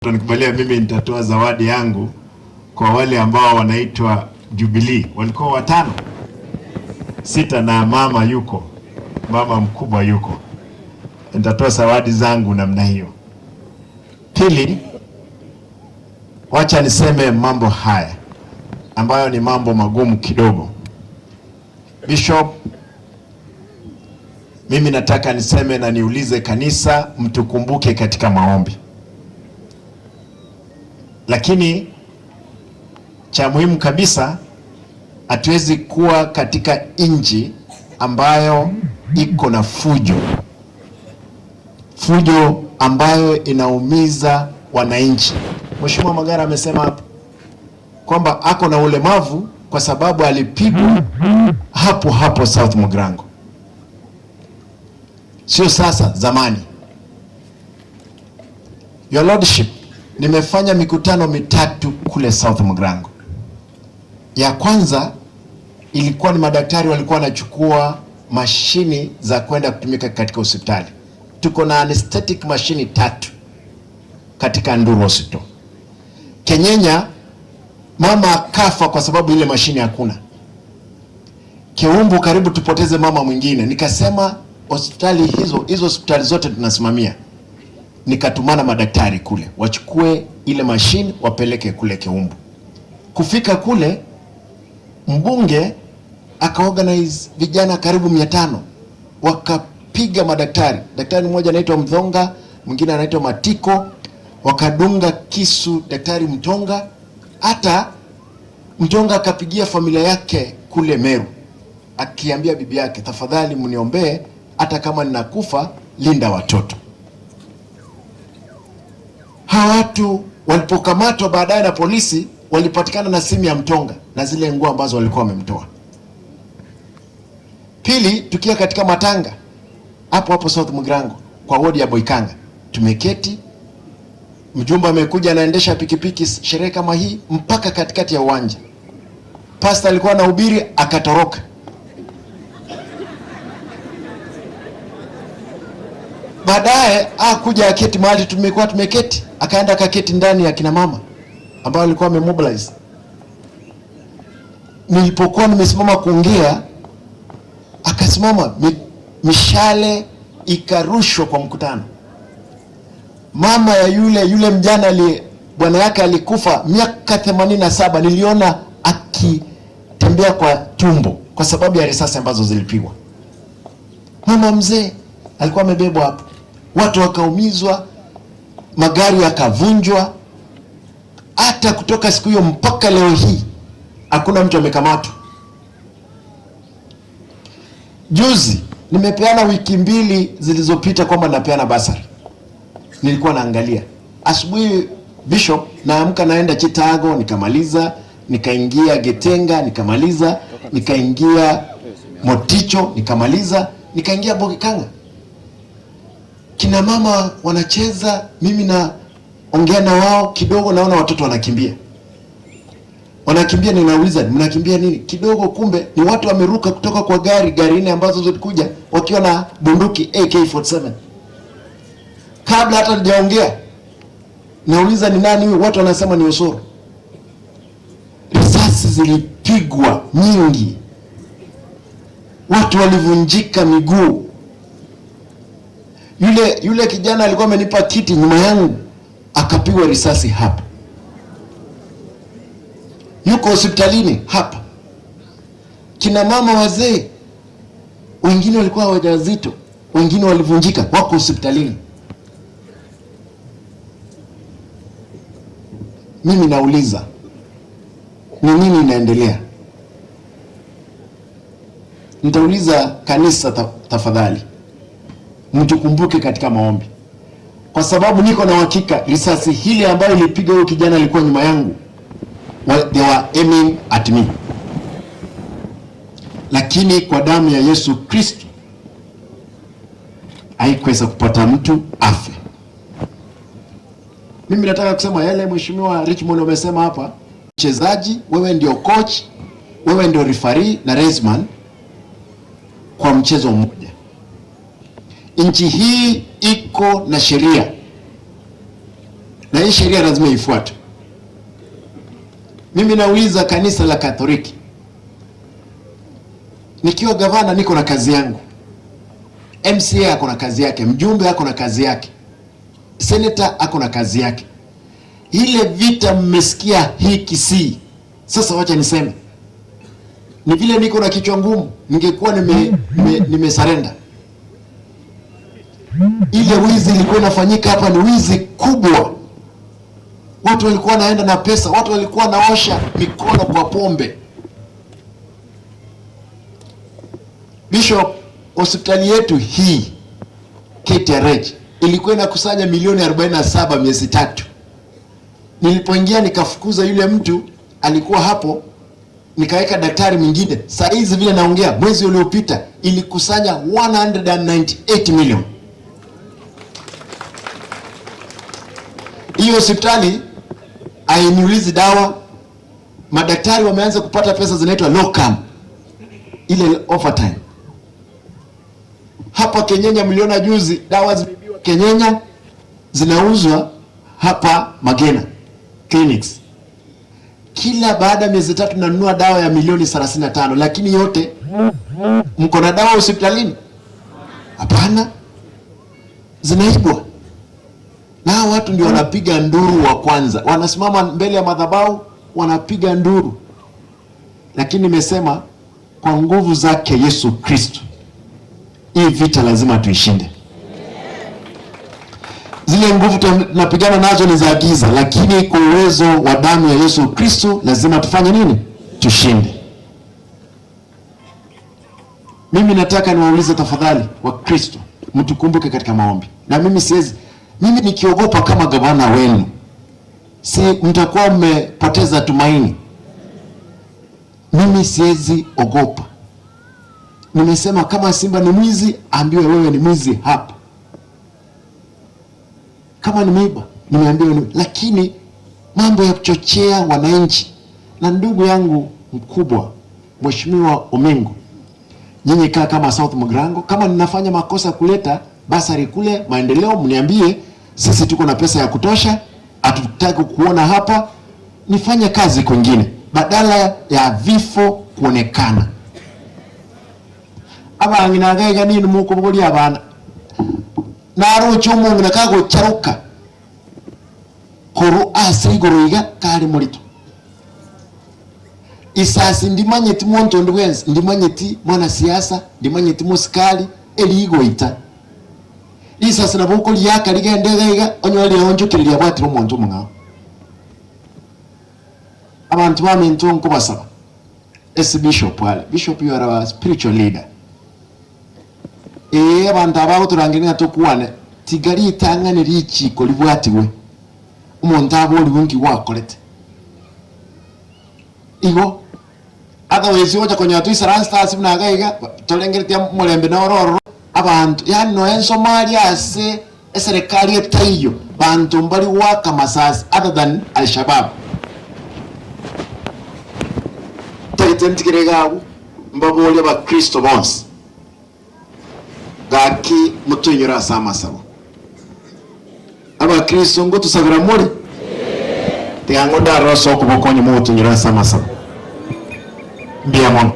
Utanikubalia mimi nitatoa zawadi yangu kwa wale ambao wanaitwa Jubilee. Walikuwa watano, sita, na mama yuko, mama mkubwa yuko. Nitatoa zawadi zangu namna hiyo. Pili, wacha niseme mambo haya ambayo ni mambo magumu kidogo. Bishop, mimi nataka niseme na niulize kanisa, mtukumbuke katika maombi. Lakini cha muhimu kabisa, hatuwezi kuwa katika nchi ambayo iko na fujo, fujo ambayo inaumiza wananchi. Mheshimiwa Magara amesema hapo kwamba ako na ulemavu kwa sababu alipigwa hapo hapo South Mugirango, sio sasa, zamani. Your Lordship, nimefanya mikutano mitatu kule South Mugirango. Ya kwanza ilikuwa ni madaktari walikuwa wanachukua mashini za kwenda kutumika katika hospitali. Tuko na anesthetic mashini 3 katika Nduru Hospital. Kenyenya mama akafa kwa sababu ile mashini hakuna. Keumbu karibu tupoteze mama mwingine. Nikasema hospitali hizo hospitali zote tunasimamia. Nikatumana madaktari kule wachukue ile mashini wapeleke kule Keumbu. Kufika kule mbunge akaorganize vijana karibu 500 wakapiga madaktari. Daktari mmoja anaitwa Mdhonga, mwingine anaitwa Matiko, wakadunga kisu daktari Mtonga. Hata Mtonga akapigia familia yake kule Meru akiambia bibi yake, tafadhali mniombee, hata kama ninakufa linda watoto. Hawa watu walipokamatwa baadaye na polisi walipatikana na simu ya Mtonga na zile nguo ambazo walikuwa wamemtoa. Pili, tukiwa katika matanga hapo hapo South Mugirango kwa wodi ya Boikanga, tumeketi, mjumbe amekuja anaendesha pikipiki sherehe kama hii mpaka katikati ya uwanja. Pastor alikuwa anahubiri akatoroka. Baadaye hakuja aketi mahali tumekuwa tumeketi, akaenda akaketi ndani ya kina mama ambao walikuwa wamemobilize. Nilipokuwa nimesimama kuongea, akasimama, mishale ikarushwa kwa mkutano. Mama ya yule mjana bwana yake alikufa miaka 87, niliona akitembea kwa tumbo kwa sababu ya risasi ambazo zilipigwa. Mama mzee alikuwa amebebwa hapo, watu wakaumizwa, magari yakavunjwa. Hata kutoka siku hiyo mpaka leo hii hakuna mtu amekamatwa. Juzi nimepeana wiki 2 zilizopita kwamba napeana basari. Nilikuwa naangalia asubuhi Bishop, naamka naenda Chitago nikamaliza, nikaingia Getenga nikamaliza, nikaingia Moticho nikamaliza, nikaingia Bogikanga. Kina mama wanacheza, mimi naongea na wao kidogo, naona watoto wanakimbia. Wanakimbia, ninauliza mnakimbia nini? Kidogo kumbe ni watu wameruka kutoka kwa gari nne ambazo zilikuja wakiwa na bunduki AK-47. Kabla hata sijaongea nauliza ni nani huyu, watu wanasema ni Osoro. Risasi zilipigwa nyingi, watu walivunjika miguu. Yule kijana alikuwa amenipa kiti nyuma yangu akapigwa risasi hapa, yuko hospitalini hapa. Kina mama wazee wengine walikuwa wajawazito, wengine walivunjika, wako hospitalini. Mimi nauliza ni nini inaendelea? Nitauliza kanisa tafadhali mtukumbuke katika maombi, kwa sababu niko na uhakika risasi hili ambayo ilipiga huyo kijana alikuwa nyuma yangu, they were aiming at me, lakini kwa damu ya Yesu Kristo haikuweza kupata mtu afe. Mimi nataka kusema yale Mheshimiwa Richmond amesema hapa, mchezaji wewe ndio coach, wewe ndio referee na raceman kwa mchezo mmoja. Nchi hii iko na sheria. Na hii sheria lazima ifuatwe. Mimi nauliza kanisa la Katoliki, nikiwa gavana niko na kazi yangu, MCA ako na kazi yake, mjumbe ako na kazi yake, senator ako na kazi yake. Ile vita mmesikia hii Kisii, sasa wacha niseme, ni vile niko na kichwa ngumu, ningekuwa nimesarenda. Ile wizi ilikuwa inafanyika hapa ni wizi kubwa. Watu walikuwa wanaenda na pesa, watu walikuwa wanaosha mikono kwa pombe. Bishop, hospitali yetu hii KTRH ilikuwa inakusanya milioni 47 miezi 3. Nilipoingia nikafukuza yule mtu alikuwa hapo, nikaweka daktari mwingine. Saa hizi vile naongea, mwezi uliopita ilikusanya 198 million. Hiyo hospitali hainiulizi dawa. Madaktari wameanza kupata pesa zinaitwa locum, ile overtime. Hapa Kenyenya mliona juzi dawa zimeibiwa Kenyenya, zinauzwa hapa Magena Clinics. Kila baada ya miezi 3 nanunua dawa ya milioni 35, lakini yote mko na dawa hospitalini? Hapana, zinaibwa. Na watu ndio wanapiga nduru wa kwanza, wanasimama mbele ya madhabahu wanapiga nduru. Lakini nimesema kwa nguvu zake Yesu Kristo, hii vita lazima tuishinde. Zile nguvu tunapigana nazo ni za giza, lakini kwa uwezo wa damu ya Yesu Kristo lazima tufanye nini? Tushinde. Mimi nataka niwaulize tafadhali wa Kristo, mtukumbuke katika maombi. Na mimi siwezi, mimi nikiogopa kama gavana wenu, si mtakuwa mmepoteza tumaini. Mimi siwezi ogopa. Nimesema kama simba ni mwizi, ambiwe wewe ni mwizi hapa. Kama ni miiba, nimeambiwa ni, lakini mambo ya kuchochea wananchi. Na ndugu yangu mkubwa Mheshimiwa Omingo, nyinyi kaa kama South Mugirango, kama ninafanya makosa kuleta basari kule maendeleo, mniambie. Sisi tuko na pesa ya kutosha, hatutaki kuona hapa, nifanye kazi kwingine badala ya vifo kuonekana. Abangina nini muko bugoli abana narucho umuntu nakago charuka koru asigoroiga kali mulito isasi ndimanyeti muntu ndwenzi ndimanyeti mwana siasa ndimanyeti musikali eligoita isasi naboko lyaka ligendega onywali onjukiriria bwatira omuntu mungao abantu bamintu nkubasaba es bishop wale bishop, you are a spiritual leader. Abantu abaho turangirira tokuwane tigari itangane richiko libwatiwe umuntu aboli wingi wakorete igo otherwise oja konya tu isarasta simnagaiga tolengeretia mulembe na ororo abantu yani no en Somalia ase eserikali etayo bantu mbali waka masasi other than Al-Shabaab taitentikirega mbabole ba Kristo bonse gaki mutunyura sama sama abakristo ngo tusabira muri tiango ndaroso kubokonye mutunyura sama sama mbia mono.